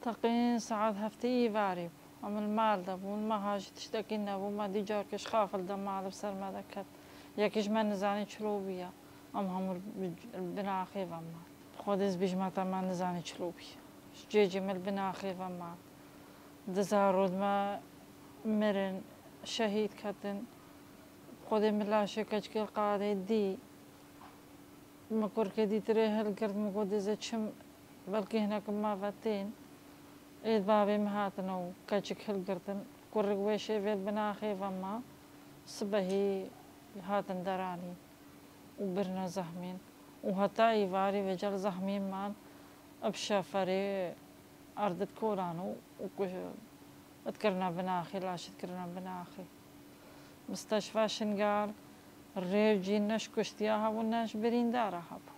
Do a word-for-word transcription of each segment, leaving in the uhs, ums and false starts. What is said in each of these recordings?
Teqrîben saet heftê îvarê bû. Em li mal de bûn, me ha jî tiştekî nebû, me dî carkê ji xafil de mal bi ser me de ket. Yekî ji me nizanî çilo bûye. Em hemû li bin axê ve mal. Xwedê ez bîjme te me nizanî çilo bûye. Ji cê cê me li bin axê ve mal. Du zarok me mirin, şehîd ketin. Xwedê min laşê keçikê li qadê dî. Min kurkê dîtirê hilgirt, min got, "Dê ez çim, belkî hinek ma ve tên." Êd bavê min hatine û keçik hilgirtin. Kurik wê şêvê li bin axê ve ma. Sibehî hatin deranîn û birine zehmîn. Û heta îvarî vêca li zehmîn man, bi şeferê erd dikolan û, û ku-, dikirine bin axê, laşê dikirine bin axê. Misteşfa Şingal rê cî ne ji kuştiya hebû, ne ji birîndara hebû.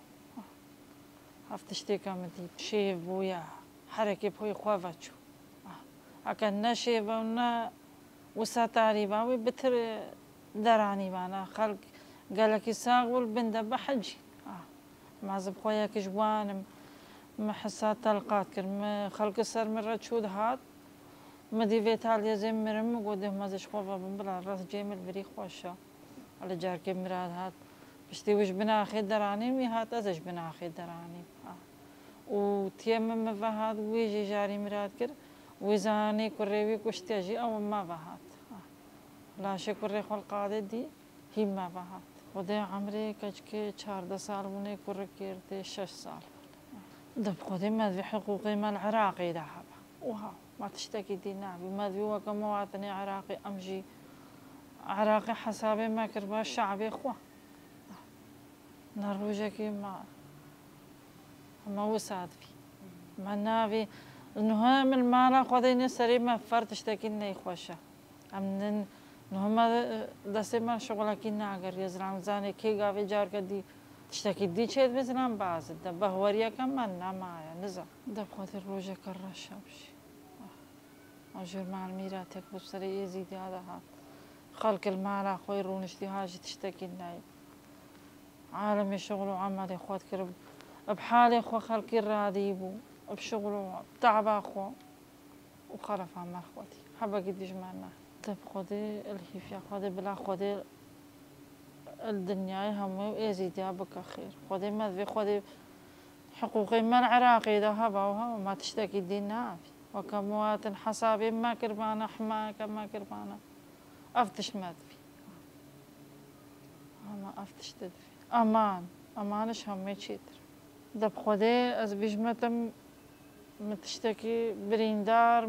Hev tiştêka min dît. Şêv bûye, herekê bi xwe ve çû. Heke ne şêv bû, ne wisa tarî ba wê bitir deranî bana. Xelk gelekî sax bû, li bin de behecî. Ma ez bi xwe yek ji wan im. Min hisa telqat kir. Min xelk ser min re çû dihat. Min dî vê taliyê zê mirim, min got, "Dê ma ez ji xwe ve bim, bila rest cê min li birî xweş e." Li carkê min re hat. Piştî wî ji bin axê deranîn, wî hat, ez ê ji bin axê deranîm. Ha. Û tiyê min min ve hat, wî jî jarî min re hat kir. Wî zanî kurê wî kuştiye jî, ew ma ve hat. Ha. Laşê kurê xwe li qadê dî. Hî me ve hat. Xwedê emrê keçikê çardeh sal bûnê, kurik girtê şeş sal. Dib Xwedê me divê hiqûqê me li Iraqê de hebe. Wiha, me tiştekî dî nabî. Me divê weke muwatinê Iraqê em jî Iraqê hesabê me kiriba şe'bê xwe. Ne rojekê me, me wisa divî. Me navê, niha min mala xwe deyne serê me fer tiştekî neyxweş e. Em nin, niha me destê me şixulekî nageriye. Zilam zanê kê gavê carke dî tiştekî dî çêdibe, zilam bazid de. Behweriyeke me nemaye, nizam. Deb Xwedê rojeke reş hebjî. Ajur mal mîratek bi serê Êzîdiya de hat. Xelk li mala xwe rûniştî ha jî tiştekî nayê. Alemê şixul û emelê xwe dikir. Bi halê xwe xelkî radî bû. Bi şixul û taba xwe. û xelefa me Xwedê. Hebekî dijmen me. Te bi Xwedê, li hîfiya Xwedê, bila Xwedê li dinyayê hemû Êzîdiya bike xêr. Xwedê me divê, Xwedê hiqûqê me li Iraqê de heba û heba, me tiştekî dî nabî. Weke muwatin hesabê me kiribana, himayeke me kiribana. Ev tişt me divî. Ama ev tişt divî. Eman, eman ji hemû çêtir. De bi Xwedê ez bîjme te, min tiştekî birîndar,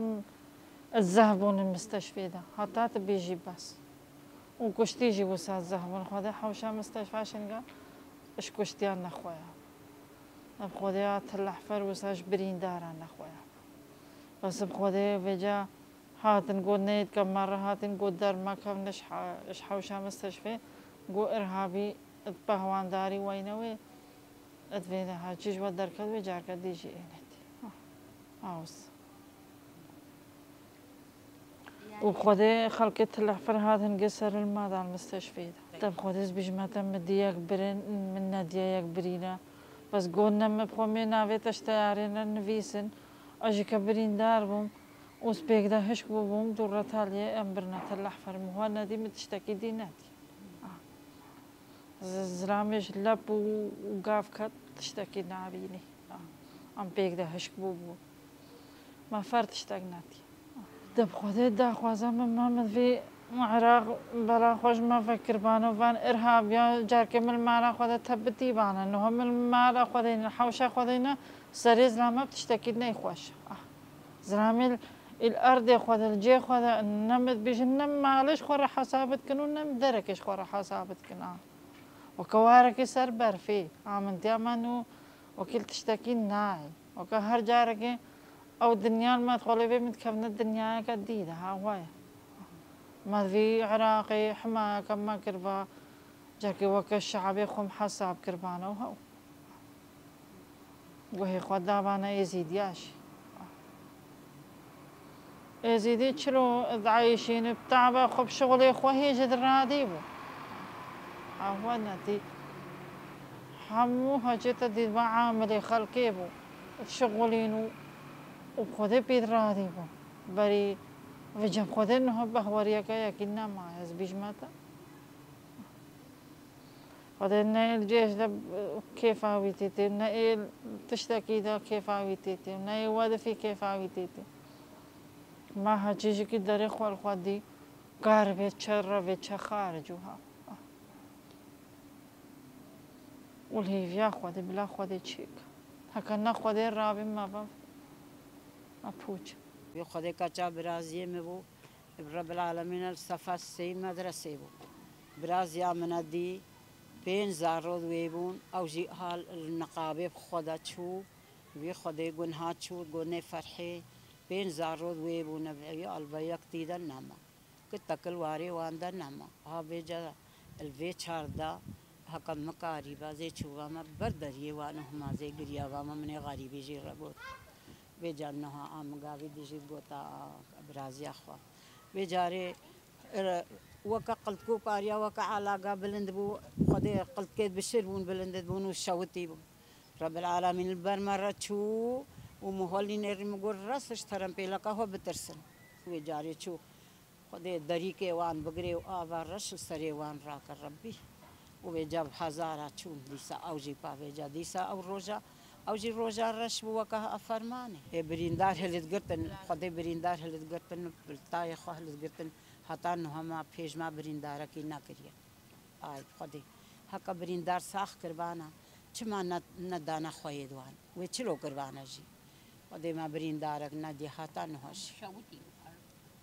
ez zehf bûnim misteşfê de. Heta tu bêjî bes. Û kuştî jî wisa zehf bûn. Xwedê hewşa misteşfa Şingal ji kuştiyan nexweya. De bi Xwedê ya Til Ehfer wisa ji birîndara nexweya. Bes bi Xwedê vêca Hatin got, neyê dike me re hatin got, dermekevne ji he-, ji hewşa misteşfê, got, irhabî, pehwandarî weyne wê, divê de ha çi ji we derket wê carke dî jî ênetî. Aws. Û Xwedê xelkê Til Ehfer hat hingê ser li madan misteşfê de. Te bi Xwedê ez bîjime te min dî yek birin, min nediye yek birîne. Bes got, ne min bi xwe mê navê te ji teyarê re nivîsin. Ez jî ke birîndar bûm, Û ez pêk de hişk bûbûm, dû re taliyê em birine Til Ehfer, min xwe nedî, min tiştekî dî nedî. Ah. Z-, zilamê ji lep û, û gav ket, tiştekî nabînî. Ah. Em pêk de hişk bûbûn. Me fer tiştek nedî. De bi Xwedê daxwaza min, me, min vê Iraq bela xwe ji me vekiribane û van irhabiya, carkê min li mala xwe de tebitî bane. Niha min li mala xwe de ne, hewşa xwe de ne, serê zilama bi tiştekî neyxweş. Ah. Zilamê li erdê xwe de, li cê xwe de, ne min dibêjin, ne malê ji xwe re hesab dikin û ne derekê ji xwe re hesab dikin. A. Weke warekê ser berfê, a min diya me nû wekî li tiştekî nayê. Weke her carekê ew dinya li me dixwe lê vê min dikevne dinyayeke dî de, ha, waye. Me vî Iraqê himayeke me kiriba, carekê weke şe'bê xwe min hesab kiribane û hew. Guhê xwe dabane Êzîdiya jî. Êzîdî çilo dieyşîne, bi taba xwe, bi şixulê xwe hê jî diradî bû. Ahwe netî. Hemû hecê te dît, me amilê xelkê bû. Dişixulîn û Xwedê pêt radî bû. Berî vê cem Xwedê niha behwariyeke yekî nemaye, ez bîjme te. Xwedê ne êl cêj de kêfa wî tê tê, ne êl tiştekî de kêfa wî tê tê, ne ê wedifî kêfa wî tê tê. Ma ha çîjikî derê xwe li xwe dî, gar bê çe re vê çe xaric û ha. Û li hêviya Xwedê, bila Xwedê çêk. Heke ne Xwedê rabî me ve, me pûç. Wê Xwedê keça biraziyê min bû, bi Rebil Alemîn el sefa sey medresê bû. Biraziya min e dî, pênc zarod wê bûn, ew jî hal li niqabê bi xwe de çû, wî Xwedê gunha çû, gonê ferhê, pênc zarod wê bûn, ev ew albeyek tî de nema. Kitek li warê wan de nema. Ha vêca li vê çar de heke mikarî be, zê çûva me ber deriyê wan û hima zê giriya va me, min ê xerîbî jî re got. Vêca niha a min gavî dijî gota a biraziya xwe. Vê carê, e, weke qiltko pariya, weke alaga bilind bû, Xwedê qiltkêt bişir bûn, bilind bûn û şewitî bûn. Rebil Alemîn li ber me re çû û min holî nêrî, min got, res ji terempêleka xwe bitirsin. Wê carê çû. Xwedê derîkê wan bigirê û ava reş li serê wan rake Rebbî. Û vêca bi hezara çûn dîsa ew jî pa vêca dîsa ew roja, ew jî roja reş bû weke ha fermanê. Ê birîndar hilidgirtin, Xwedê birîndar hilidgirtin, li tayê xwe hilidgirtin, heta niha me pêşma birîndarekî nekiriye. Ay Xwedê, heke birîndar sax kiribana, çima ne, nedana xweyê di wan? Wê çilo kiribana jî? Xwedê me birîndarek nedî heta niha jî.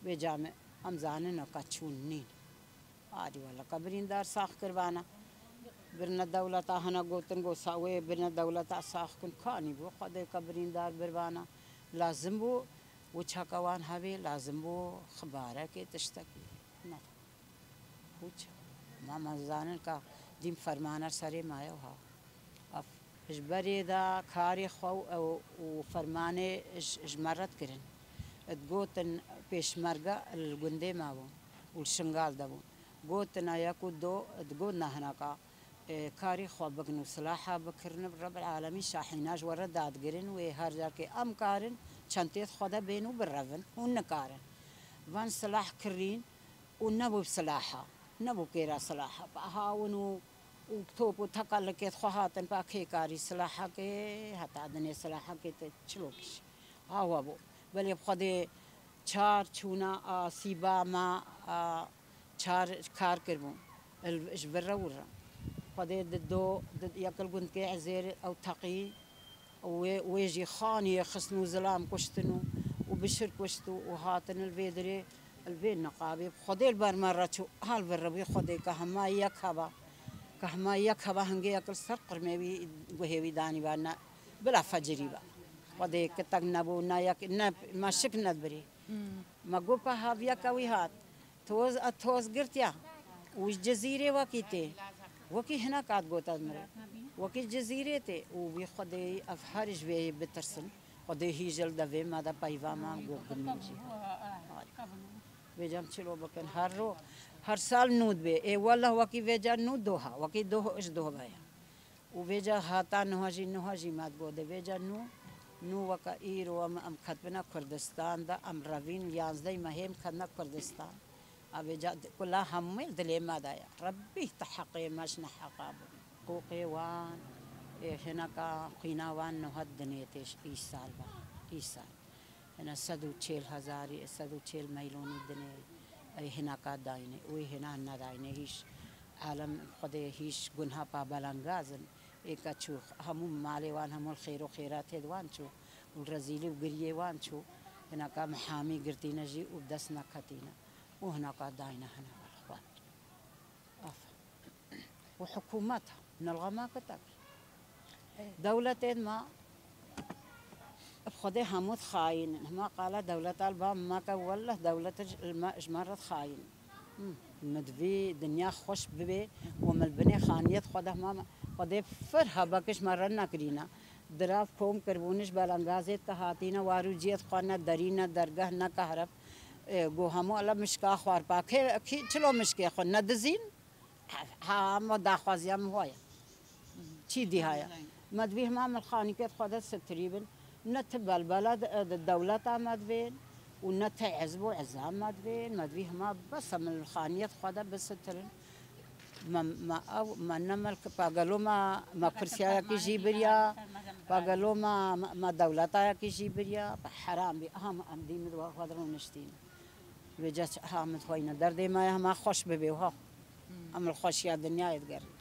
Vêca me, em zanin ka çûn nîn. Arî wele ka birîndar sax kiribana. Birine dewleta hene gotin, go sa-, wê birine dewleta sax kin, kanî bû. Xwedê ka birîndar biribana. Lazim bû, û çaka wan hebê, lazim bû xibarekê, tiştekî. Ne. Pûç. Ma me zanin ka dîm fermane serê maye ha. Ev ji berê de karê xwe û, û fermanê ji, ji me red kirin. Digotin pêşmerge li gundê me bûn û li Şingal de bûn. Gotina yek û do, digotina hineka, e, karê xwe bikin û silaha bikirin, Rebil Alemîn şahîna ji we re dadigirin wê her car ke em karin çentê xwe de bên û birevin û nikarin. Van silah kirîn, û nebû silaha, nebû kêra silaha. Bi hawin û, û top û teqelekê xwe hatin pa kê karî silahekê, heta dinê silahekê te çilo kişî. Awa bû. Belê bi Xwedê çar çûna a sîba ma a çar kar kiribûn. El, ji vir re wir re. Xwedê di do, di yekil gundkê Ezêr ew teqî. Wê, wê jî xaniyê xistin û zilam kuştin û, û bişir kuşt û, û hatin li vê dirê, li vê niqabê. Xwedê li ber me re çû, hal vir re wî Xwedê ke hema yek heba, ke hema yek heba hingê yek li ser qirmê wî guhê wî danî ba, ne, bila fecirî ba. Xwedê kitek nebû, ne yek, ne, me şik nedibirî. Me got, pa hav yeke wî hat. Toz a toz girtiya. Û ji Cizîrê wekî tê. Wekî hinek hat got ez mirê. Wekî Cizîrê tê. Û wî Xwedê ev her ji vê bitirsin. Xwedê hî ji li devê me de peyva me got bimîn jî. Vêcem çilo bikin. Her ro, her sal nû dibê. Ê wellah wekî vêca nû doha. Wekî doh ji doh ve ya. Û vêca hata niha jî, niha jî me digot, vêca nû, nû weke îro em, em ketibine Kurdistan de, em revîn, yanzdeh mehê em ketine Kurdistan. A vêca di-, kula hemû dilê me de ye. Rebbî tu heqê me ji neheqa bibî. Qoqê wan, ê, hineka xwîna wan niha dinê tê ji îsal ve, îsal. Hina sed û çêl hezarî, sed û çêl meylonî dinê, ey hinaka dayne, wê hina nedayne hîç. Alem Xwedê hîç gunha pa belengaz in. Ê ke çû hemû malê wan, hemû li xêr û xêratê di wan çû. Û rezîlî û giriyê wan çû. Hinaka mihamî girtîne jî û dest neketîne. Û hinaka dayne hene xwe. Aferin. Û hikûmet, nilxema kitek. Dewletên me, bi Xwedê hemû dixayînin. Hema qala dewleta li ba me ke, wellah dewlet ji me, ji me re dixayînin. Hmm. Min divî dinya xweş bibê û min li binê xaniyê xwe de hema me, Xwedê fir hebek ji me re nekirîne. Dirav kom kiribûn ji belengazê ke hatîne, war û ciyê xwe ne derî, ne dergeh, ne kehreb. Ê, go hemû ele mişka xwarpa. Kê, kî çilo mişkê xwe nedizîn? Ha, hema daxwaziya min wa ye. Çi dî haya? Me divî hema min xanîkê xwe de sitirî bin. Ne ti belbela di, di dewleta me divên û ne ti hizb û izam me divên. Me divî hema bes em li xaniyet xwe de bisitirin. Me, me ew, me ne milk, pagelo me, me kursiyayekî jî biriya, pagelo me, me, me dewletayekî jî biriya, bi heram bî. Aha, em dî min xwe de rûniştîne. Vêca çi, aha, min xweyne derdê me ya hema xweş bibê, ha. Em li xweşiya dinyayê digerin.